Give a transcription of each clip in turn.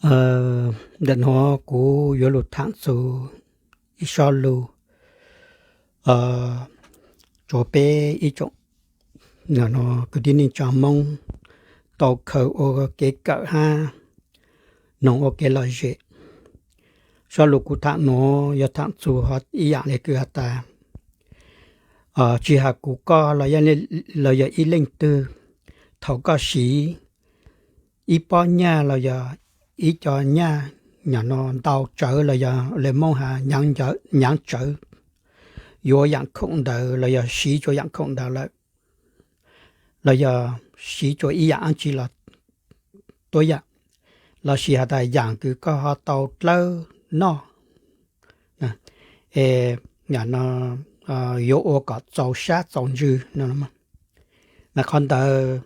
Ntawm nuav kuv yuav lug thaam txug ib sob lug rua peb ib tsoom kwv tij neej tsaa Moob tau khaws ua kev kawm hab noog ua kev lom zem. Sob lug kuv thaam nuav yog thaam txug ib yaam le kws has tas, tsi has kuv koj los yog ib leej twg, thaum koj siv ib pob nyaj los yog ib co nyaj nyam no ntau tsawv los yog le Moob has nyaav tsawv, yuav yaam khoom ntawd los yog siv tsua yaam khoom ntawd lawm, los yog siv tsua ib yaam dlaab tsi los tuab yaam, lossis has tas yaam kws koj ho tau dlawb noj, es nyam no yuav ua kom txaus sab txaus ntsws no. Mas qhov ntawd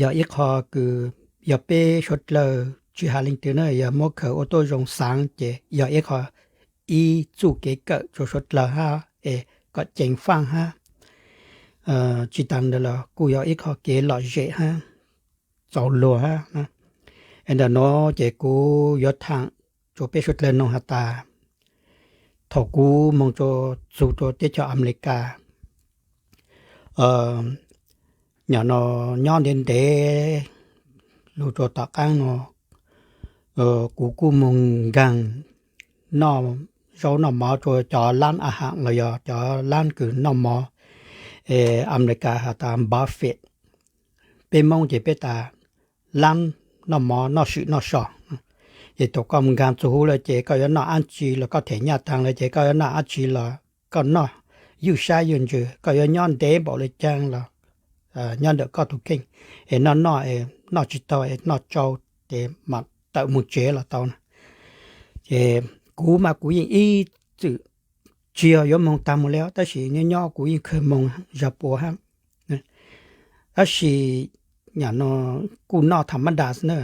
yog ib qho kws yog peb suav dlawg tsi has leej twg na yog muab khaws ua tuab zoo xaav ces yog ib qho ib txuj kev kawm rua suav dlawg hab es kom ceev faaj hab. Tsi taag ntawd los kuj yog ib qho kev lom zem hab txaus luag hab. Es ntawm nuav ces kuv yuav thaam rua peb suav dlawg noog has tas, thaum kuv moog rua txug rua teb chaws Amelikas, nyam no nyob ntev ntev lug rua tom qaab no, kuv kuj moog nkaag noj zaub noj mov rua cov laab a has los yog cov laab kws noj mov, Amelikas has tas buffet, peb Moob ces peb tas laab noj mov noj swm noj so. Ces thaum koj moog nkaag txug huv lawm ces koj yuav noj dlaab tsi los koj them nyaj taag lawm ces koj yuav noj dlaab tsi los koj noj ywj sab ywj ntsws, koj yuav nyob ntev npaum le caag los nyob ntawm koj tug kheej, es noj noj es noj tsi taug es noj tsau ces mam tawm moog tsev los tau na. Ces kuv mas kuv yeej ib txwm tsi yog yuav moog taag moog le, tab sis nyob nyob kuv yeej kawg moog zag puav hab. Tab sis nyam no kuj noj tham mab das na,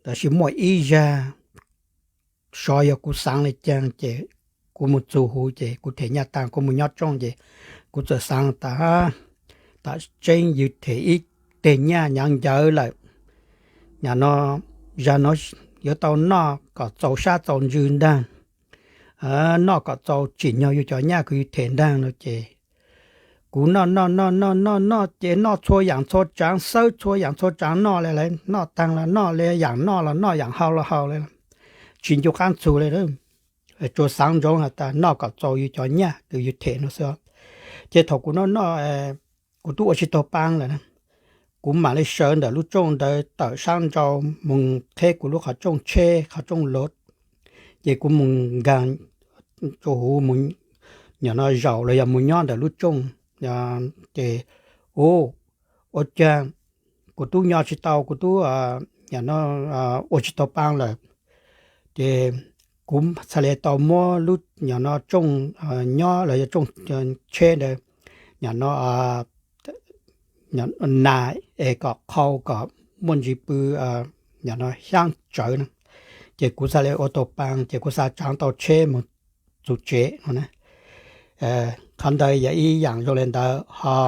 tab sis muaj ib zag sov yog kuv xaav le caag ces kuv moog txug huv ces kuv them nyaj taag kuv moog nyob rooj ces kuv txawm xaav tas, tam tseeb yug them ib teg nyaj nyaav ncaws lawm, nyam no zag no yuav tau noj kom txaus sab txaus ntsws ntaag, noj kom txaus tsim nyog yug cov nyaj kws yug them ntaag no ces kuv noj noj noj noj noj noj ces noj txhua yaam txhua tsaav, xawb txhua yaam txhua tsaav noj le, noj taag los noj le, yaam noj los noj, yaam hau los hau le, tsi ncu qaab txug le. Tsuas xaav ntsoov has tas noj kom txaus yug cov nyaj kws yug them no xwb. Ces thaum kuv noj noj, kuv tub ua tsi taug paa lawm na, kuv mam le sawv ntawm lub rooj ntawd tawm saab nrau moog qheb kuv lub qhov rooj tsheb qhov rooj lov, ces kuv moog nkaag rua huv, nyam no zaum los yog moog nyob ntawm lub rooj, ces u, ua caag kuv tub nyob tsi tau, kuv tub nyam no ua tsi taug paa lawm. Ces kuv txhad le tau muab lub nyam no rooj nyob los yog rooj tsheb ntawd nyam no nas es kom qhau kom muaj ntsis pw nyam no xyaab tsawv na. Ces kuv txhad le ua taug paa ces kuv xa tsaav tau tsheb moog txug tsev no na. Qhov ntawd yog ib yaam zoo le ntawd ho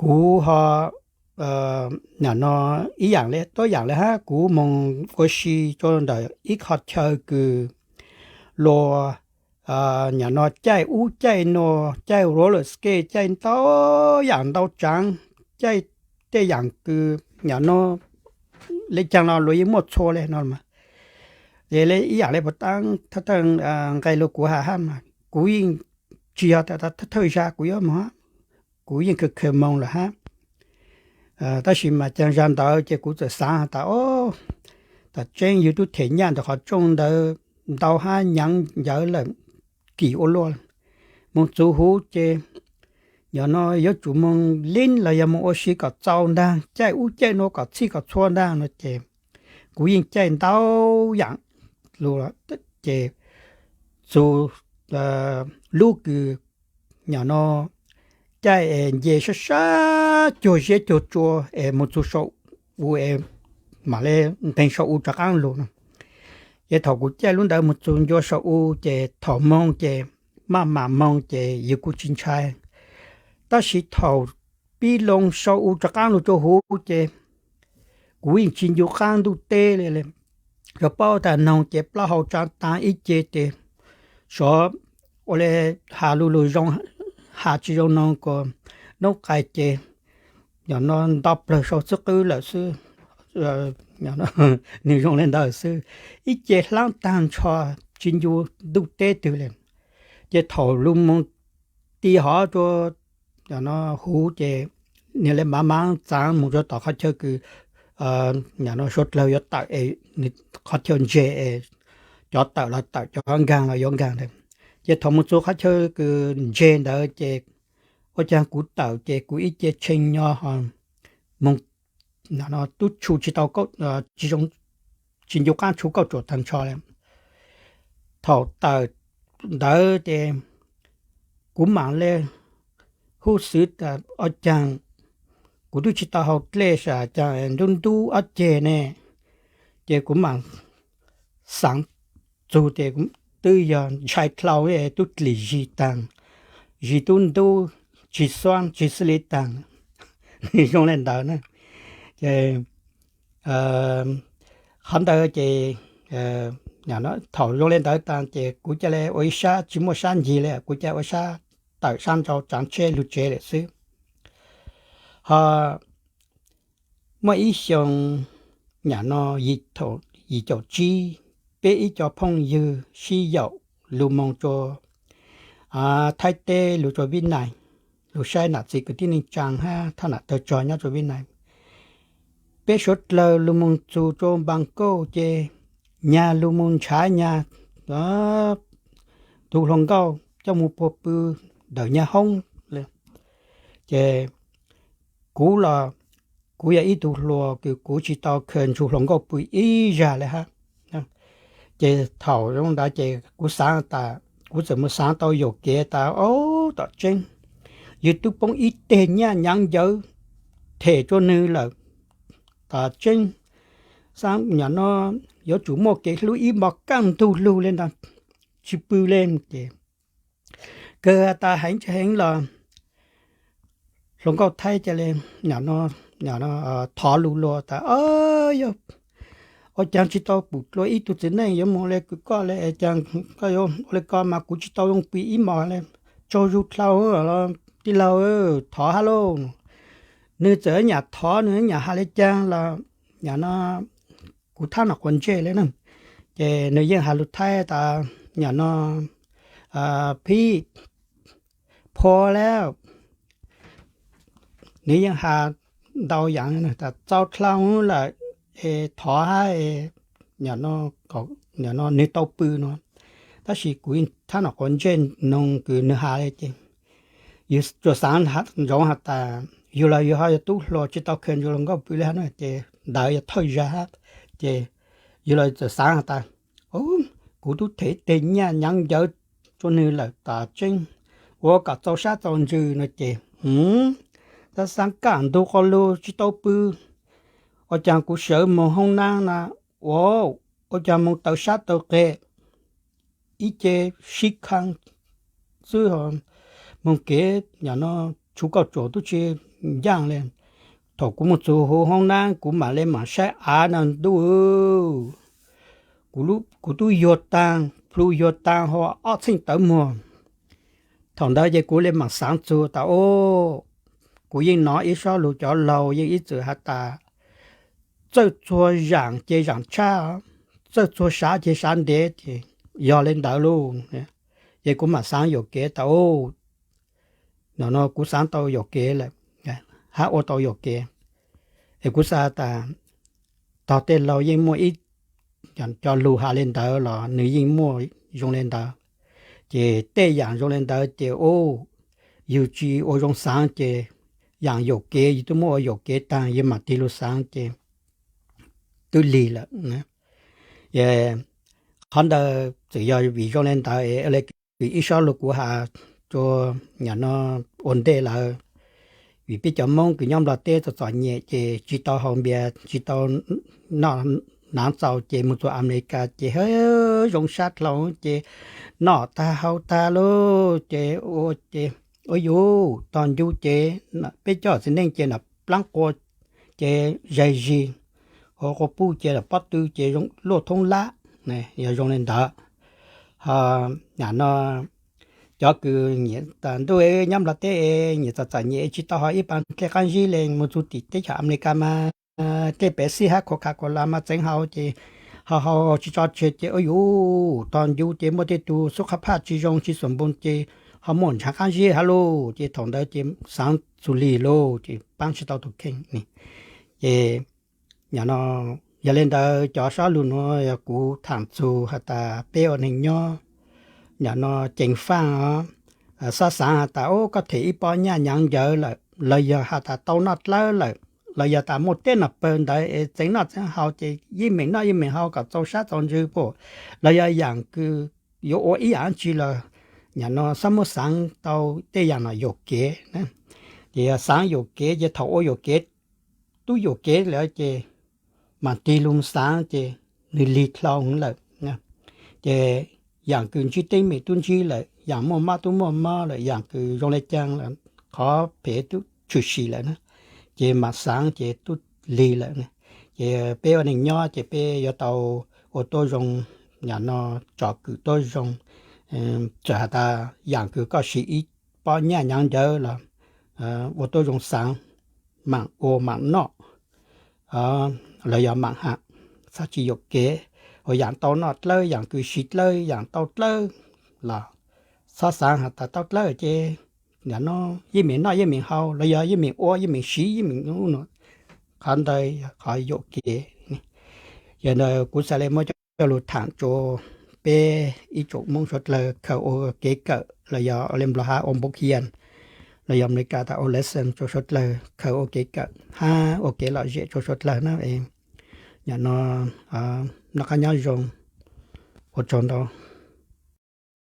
kuv ho nyam no ib yaam le tuab yaam le hab kuv moog ua si rua ntawm ib qho chaw kws luas nyam no caij ub caij nuav, caij roller skate, caij ntau yaam ntau tsaav, caij tej yaam kws nyam no le caag los luas yeej muaj txhua le no. Ces le ib yaam le puas taab thawj thawj nqe lug kuv has hab mas kuv yeej tsi yog tas thawj thawj zag kuv yuav moog, kuv yeej kawg kawg moog lawm hab. Tab sis mas caag zag ntawd ces kuv txawm xaav has tas, o, tam tseeb yug tub them nyaj ntawm qhov rooj ntawd ntau hab nyaav ncaws lawm kim ua luaj, moog txug huv ces nyam no yuav tsum moog leeb los yog moog ua si kom txaus ntaag, caij ub caij nuav kom txhij kom txhua ntaag no ces kuv yeej caij ntau yaam lug ces txug lub kws nyam no caij es nce sab sab cuag ziab cuag tsua es moog txug sau u es mam le nqeeg sau u rov qaab lug no. Ces thaum kuv caij lub ntawd moog txug ncua sau u ces thaum moog ces maj mam moog ces yus kuj tsi ntshai. Tab sis thaum pib loo sau u rov qaab lug rua huv ces kuv yeej tsi ncu qaab ntuj teb le le. Yog paub tas noog ces plaub hau tsa taag ib ce ces sov ua le has lug lug zoo, has tsi zoo noog kuas noob qai ces nto plawg sau xwb qwb lawm xwb. Nwg zoo le ntawd xwb, ib ce hlaab taag nrho, tsi ncu ntuj teb twg le. Ces thaum lug moog ti hov rua huv ces nwg le mav mav txaav moog rua tom qhov chaw kws suav dlawg yuav tawm es qhov chaw ntseg es cov tawm los tawm, cov nkaag los yuav nkaag. Ces thaum moog txug qhov chaw kws ntseg ntawd ces ua caag kuv tawm ces kuv ib ce tshee nyo ho moog tub tshu tsi tau, tsi ncu qaab tshu kauj ruam taag nrho le. Thaum tawm ntawd ces kuv maam le hub xwv tas ua caag kuv tub tsi tau hau dlej sam caag ntub ntub ob ceg ne. Ces kuv maam xaav txug ces twb yog ntshai dlhau, tub dlim zig taag, zig tub ntub, tsi xuab tsi xwb le taag. Zoo le ntawd na. Ces qhov ntawd ces thaum zoo le ntawd taag ces kuv ca le ua ib sab tsi muaj sab ncig le, kuv ca ua sab tawm sab nrau tsaav tsheb lug tsev lawm xwb. Ho muaj ib xyoo nyam no yim caum tsib, peb ib co phooj ywg sib yaum lug moog rua Thaib teb lug rua Vib Nais, lug saib nam txiv kwv tij neej tsaa hab thoj nam tawg tsog nyob rua Vib Nais. Peb suav dlawg lug moog txug rua Npas Kauj ces nyag lug moog nrhav nyag tug hluas nkauj coj moog puag pw ntawm nyag hoob le. Ces kuv los kuv yog ib tug hluas kws kuv tsi tau khaws nrug hluas nkauj pw ib zag le hab. Ces thaum zoo ntawd ces kuv xaav tas, kuv txawm moog xaav tau yuam kev tas, o, tom tseeb, yug tub poob ib teg nyaj nyaav ncawv them rua nwg lawm, tom tseeb, xaav nyam no yuav tsum muaj kev hlub ib mos kaj ntug lug le ntag, tsi pw le. Ces kawg has tas heev tsi heev los hluas nkauj Thaib ca le thov lug luag tas, o, yog ua caag tsi tau pum dlua ib tug txiv neej yuav moog le kws koj le, caag koj yuav ua le ko mas kuv tsi tau yoo pw ib mos le, tsaug zug dlhau los tij laug, thov hab lauj. Nwg txawm nyam thov, nwg nyam has le caag los nyam no kuv thab nom quav ntsej le na. Ces nwg yeej has lug Thaib tas nyam no, phib, phua le. Nwg yeej has ntau yaam tas txaus dlhau lawm, es thov hab, nyam no nwg tau pw no. Tab sis kuv thab nom quav ntsej noog kws nwg has le ces yug tsuas xaav ntsoov has tas yug los yug ho yog tub hluas tsi tau khaws nrug hluas nkauj pw le hab na, ces ntawd yog thawj zag hab. Ces yug los txawm xaav has tas, kuv tub them teg nyaj nyaav ncawv rua nwg lawm tom tseeb, ua kom txaus sab txaus ntsws no ces, tab xaav kaj ntug quas lug tsi tau pw, ua caag kuv sawv moog hoob naab na, ua, ua caag moog taw sab taw qe, ib ce sib khav xwb, moog kev nyam no tshuv kauj tsuam tub tsi ncaaj le. Thaum kuv moog txug huv hoob naab kuv maam le maam saib av no ntuj, kuv tub yuag taag, plhu yuag taag hov ob txheej tawv muag. Thaum ntawd ces kuv le maam xaav txug tas, o, kuv yeej nov ib sob lug cov laug yeej ib txwm has tas, txawj txuag zaam ces zaam tshaj, txawj txuag sav ces sav ntev, ces yog le ntawd lauj. Ces kuv maam xaav yuam kev tas, o, no kuv xaav tau yuam kev lawm, hab ua tau yuam kev. Es kuv xav tas, tog tej laug yeej muaj ib cov lug has le ntawd los nwg yeej muaj zoo le ntawd. Ces tej yaam zoo le ntawd ces, o, yug tsi ua zoo xaav ces yaam yuam kev yug tub muab ua yuam kev taag yug maam tig lug xaav ces twb lig lawm. Qhov ntawd txawm yog vim zoo le ntawd es le vim ib sob lug kuv has rua nyam no ua ntej lawm, vim peb cov Moob kws nyob Nplog teb txom txom nyem ces tsi tau haus npias tsi tau noj hnav txaus ces moog txug Amelikas ces ha zoo sab dlhau ces noj tag haus tag lauj ces ua ces ua yus tog ncu ces peb coj txiv neej ces nov plaab qua ces zaig zig ua quas puj ces lawm pob tw ces luaj thoob lab, yog zoo li ntawd. Ho, yam no, cov kws nyiam tas ntuj nyob Nplog teb nyiam txom txom nyem tsis tau haus ib pav dlej qaab zib le, mus txug tim teb chaws Amelikas mas dlej Pepsi hab Coca-Cola mas txeev haus ces ho haus tsis tso tseg ces ua yuv tog ncu ces muaj tej tug xub qhab phaj tsis zoo tsis xoom npo ces ho muaj ntshav qaab zib hab lauj, ces thaum ntawd ces xaav txug lig lauj ces paab tsis tau tus kheej. Ces yog li ntawd cov sab lug nuav yog kuv thaam txug has tas peb ua neeg nyob, yam no ceev faaj os, xob xaav has tas ub koj them ib pob nyaj nyaav ncaws lawm los yog has tas tau noj dlawb lawm los yog tas muaj teb noj pawg ntawd es txeev noj txeev haus ces yeej meem noj yeej meem haus kom txaus sab txaus ntsws puas, los yog yaam kws yuav ua ib yaam dlaab tsi los yam no xob muab xaav tau tej yaam no yuam kev. Ces yog xaav yuam kev ces thaum ua yuam kev, tub yuam kev lawm ces maam tig lug xaav ces nwg lig dlhau lawm. Ces yaam kws ntsib teeb meem tub ntsib lawm, yaam muaj mob tub muaj mob lawm, yaam kws zoo le caag lawm, qhov phem tub tshwm sim lawm na, ces maam xaav ces tub lig lawm. Ces peb ua neeg nyob ces peb yuav tau ua tuab zoo, yam no tsom kwm tuab zoo. Txawm has tas yaam kws koj siv ib pob nyaj nyaav ncaws los ua tuab zoo xaav, maam ua maam noj los yog maam ham, txhob tsis yuam kev. Ua yaam tau noj dlawb, yaam kws siv dlawb, yaam tau dlawb los xob xaav has tas tau dlawb ces yam no yeej meem noj yeej meem haus los yog yeej meem ua yeej meem siv yeej meem ub no, qhov ntawd yog qhov yuam kev. Yog ntawd kuv xaav le muab coj lug thaam rua peb ib tsoom Moob suav dlawg khaws ua kev kawm los yog ua le Nplog hab ua npauv khian, los yog Amelikas tas ua lesson rua suav dlawg khaws ua kev kawm hab ua kev lom zem rua suav dlawg na. Yam no noj qab nyob zoo, ua tsaug ntau.